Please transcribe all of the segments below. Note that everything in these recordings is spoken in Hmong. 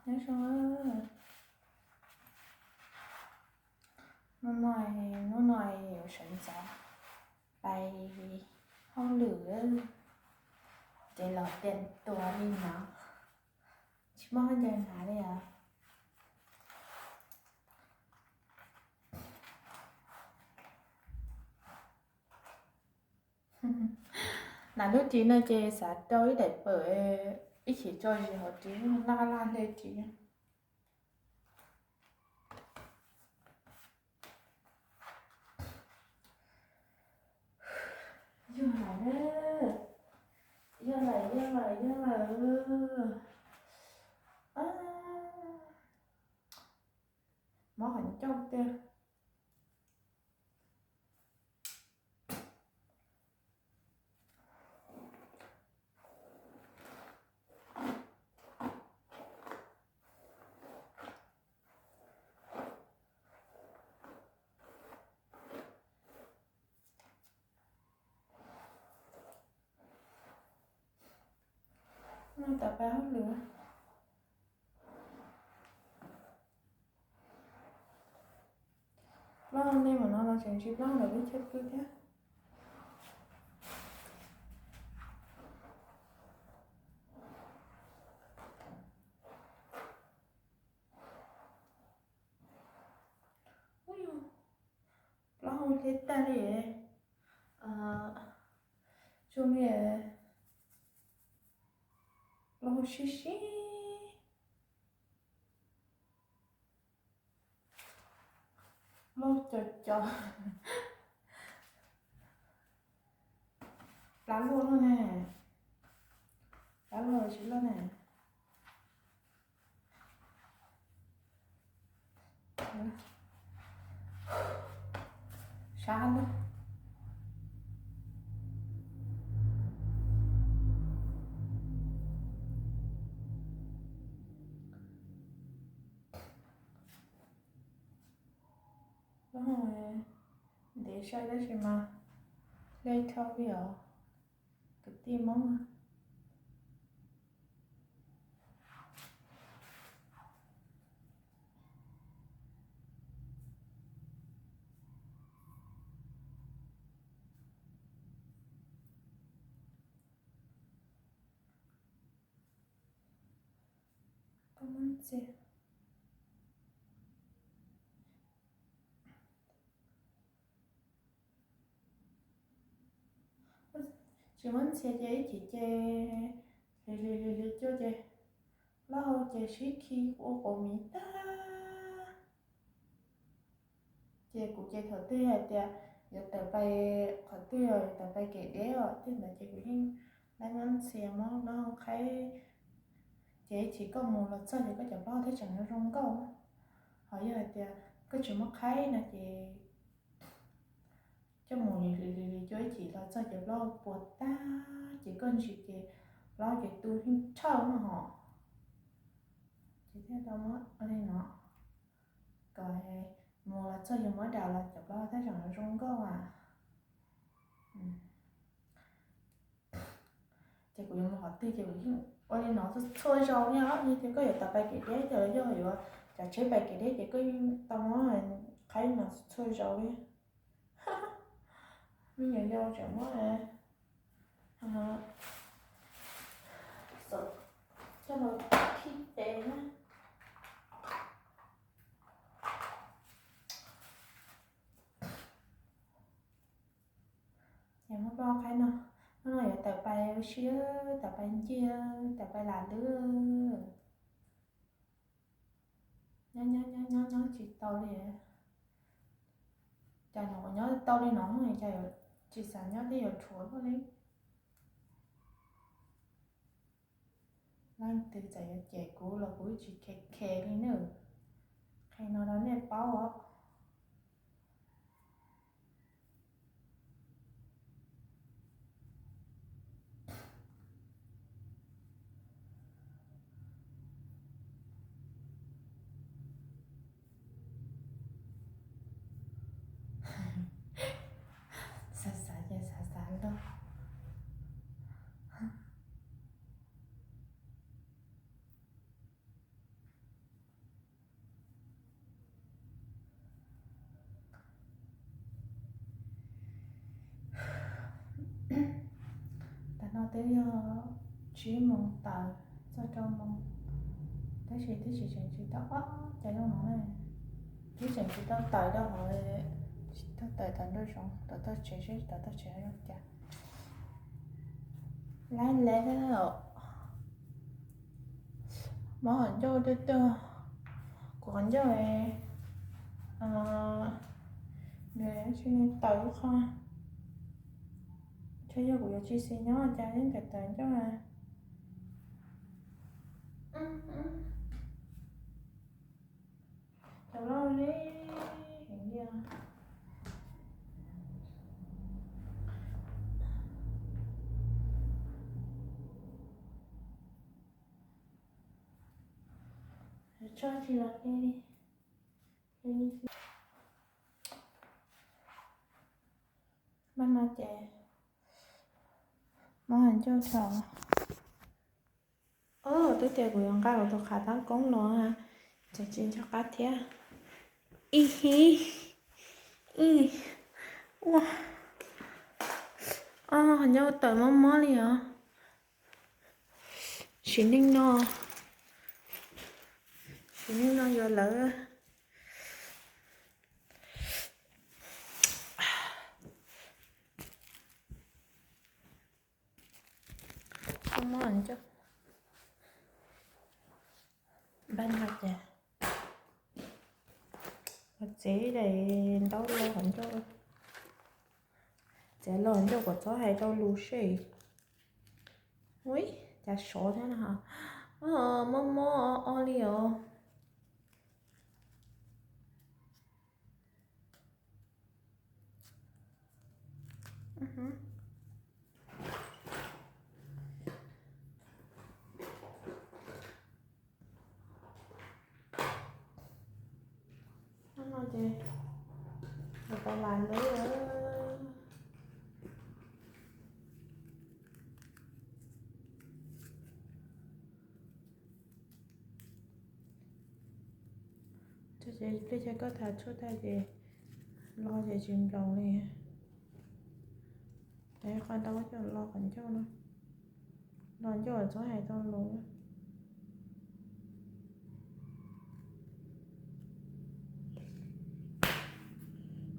Nyob zoo, hnub no, hnub no yuav sawv ntxov pais hauj lwm, ces los tias tuag li no, tsis muaj hauj lwm hnav li os. Hnav lub ris no ces xav rau ib daim pawm ib chim tso zis hauv ris, laj laj hle ris. Yog lawm, yog lawm, yog lawm, yog lawm. Mob qhov ncauj tiag. Noj tas pab hauj lwm. Plaub hau nej mas no los tseem tsis plaub hau lawm lub chaw pw thiab. Ub, plaub hau hleb tag li. Zoo li plaub hau sib sib. Plaub hau co co. Plab luaj luaj ne. Plab luaj tsis loj ne. Sab na. Ntev sai tab sis mas hle dhau li os kwv tij Hmoob. Koj muab ntxias. Tsis muab ntxias ces ib chim ces hli hli hli hli cuaj ces plaub hau ces sib khi ua quav miv tag. Ces kuv ces thaum twg hais tias yuav tawm pais qhov twg, yuav tawm pais kev deb os, tej ntawd ces kuv yeej muab ntxias muab plaub hau qhaib. Ces ib chim koj mus los txog ces koj cov plaub hau thiaj tseem zoo nkauj. Ho yog hais tias koj tsis muab qhaib no ces coj mus li li li cuaj ib chim los txog ces plaub hau puas tag ces koj ntsis ces plaub hau ces tu yeej rhawj no hos. Ces thiaj tau muab ua li no kom mus los txog yus muab dam los cov plaub hau thiaj tseem zoo nkauj as. Ces kuv yuav mus qhov twg ces kuv yeej ua li no txhua zaus li os. Yog tias koj yuav tau pais kev deb ces los yog yuav tsav tsheb pais kev deb ces koj yeej tau muab qhaib no txhua zaus li. Me nyuam yaus tseem muab xov coj los khib tes na. Ces muab plaub hau qhaib no, hnub no yuav tawm pais ua si, tawm pais ncig, tawm pais lam lwb. Nyob nyob nyob nyob nyob tsis tau li. Cas nyuam qhuav nyob tau li no, cas tsis xav nyob thiab yuav rhuav luaj li. Leej twg txawm yuav cem kuv los kuv tsis khe khe li nawb. Qhia no rau nej paub os. Xav xav ces xav xav lawm. Twb yog tsib moos tawm txog rau moos, tab sis twb tsis tseem tsis tau ob cov zoo no ne. Twb tseem tsis tau tawm rau hauv, tsis tau tawm tawm nraum zoov, tawm txog tsev seb tawm txog tsev zoo cas. Lab lab, mob qhov ncauj tuaj tuaj, kuv qhov ncauj nws tsis tawm lub qhov, tsuas yog kuv yuav tsis xis nyob cas yeej tawm tawm ncauj. Cov loj li heev li. Tso tsis los li. Mas no ces mob qhov ncauj thaum, o, twb tias kuv yuav nqa kuv tus qhav thab koob los, tseem tsis nco qab thiab. Ib, ib, ua, o, qhov ncauj tawm mob mob li os. Sim neej no, sim neej no yuav lawv. Mob qhov ncauj, npaj no ces txev daim ntaub los qhov ncauj, txev los qhov ncauj kom txhob hais tau lus seb. Ui, cas sov thiab no. Mob mob o li os. Hnub no ces yuav tau las lawm. Ces pliag ces koj tham tshuaj tag ces los ces tsis nplaum li. Ces qhov ntau coj los qhov ncauj no, los ncauj txhob hais tau lus.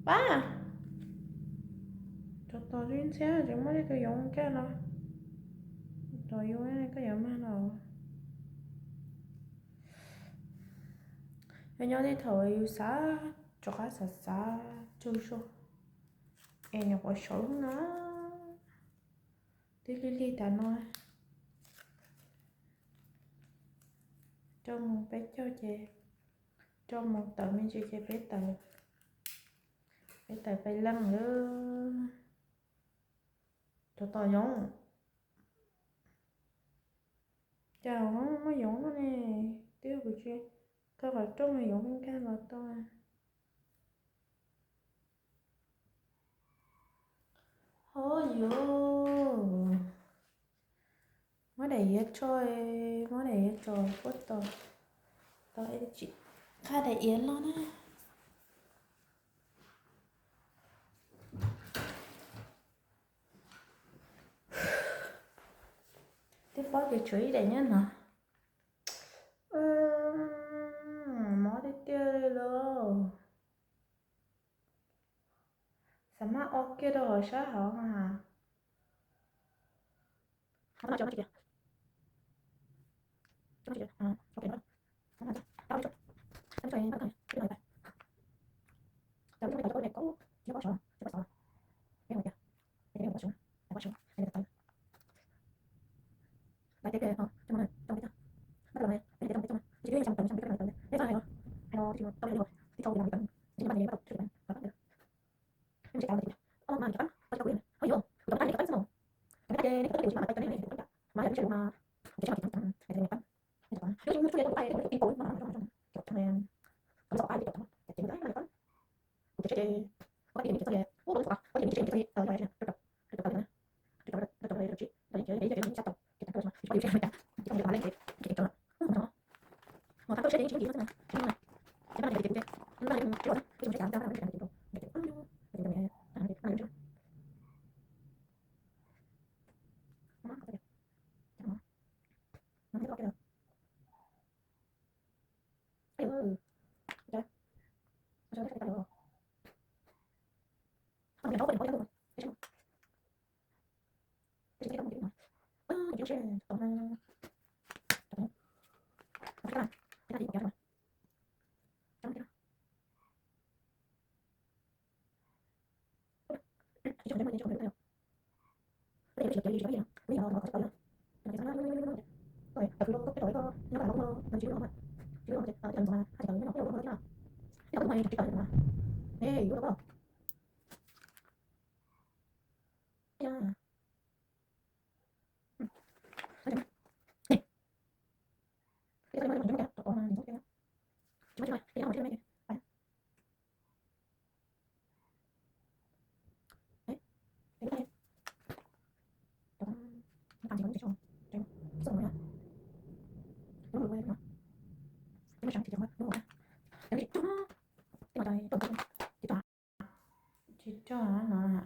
Pab, rau tos ib ntxhiab tsis muaj leej twg yuav nkaj no, tos yus koj yuav mag no. Yog nyob tej thaum yus xav, rov qab xav xav tsaug zog es nyuam qhuav sawv na. Twb lig lig tas no, rau moos peb caug ces, rau moos tawm me ntsis ces peb tawm, peb tawm peb leej lawm. Rau tos yoov, cas muaj yoov no ne, twb kuv tsis, koj qhov rooj yoov nkag los tau. Ho yuav muab daim iav tso, muab daim iav tso puab tos, tau tsis qha daim iav los na. Twb paub tias tshuav ib daim nyob no. Mob tiag tiag li los. Xav maj o kiag rau hauv sab hauv mas. Tsis roj no,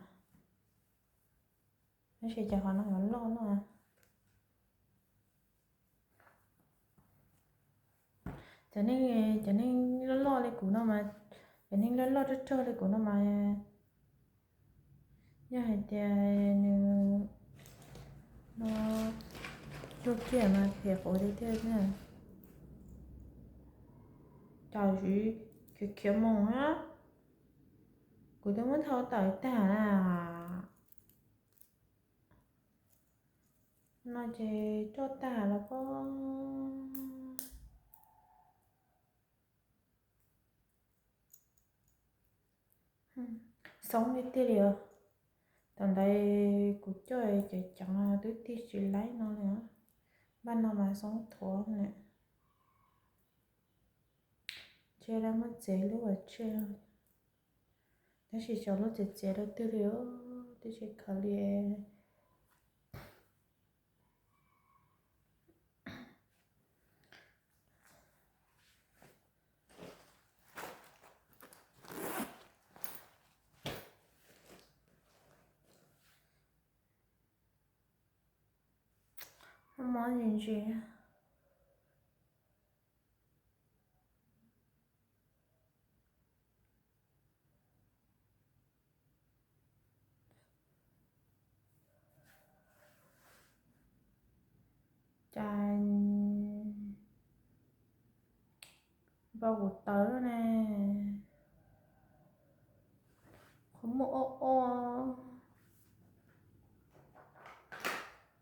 tab sis cov qhov no yuav loj loj. Cov neeg, cov neeg loj loj li kuv no mas, cov neeg loj loj rog rog li kuv no mas, yog hais tias nws no lub kiag mas phem quav tiag tiag na. Cov zim khiav khiav mus na, kuv twb muab thau tawm tag na. No ces roj tag los pob. Xoob li tiag li os. Thaum ntawd kuv coj cov ceev twb tig tsis laib no li. Npaj no mas xoob thuav na. Ces lawv muab txiav lub vas tseg, tab sis xyov lub txiav txiav rau twg li, twb tsis khaws li. Mob ntsis ntsis. Cas npau kuv tawv ne, qhov muag o o.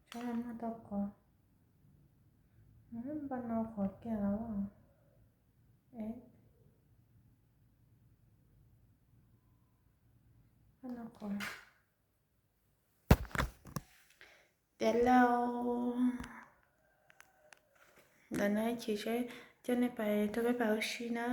Tsob no muag tau qhov, npaj no qhov kiag los. Npaj no qhov. Tiav lauj, ntawm no chim seb coj nej pais rau peb pais ua si na.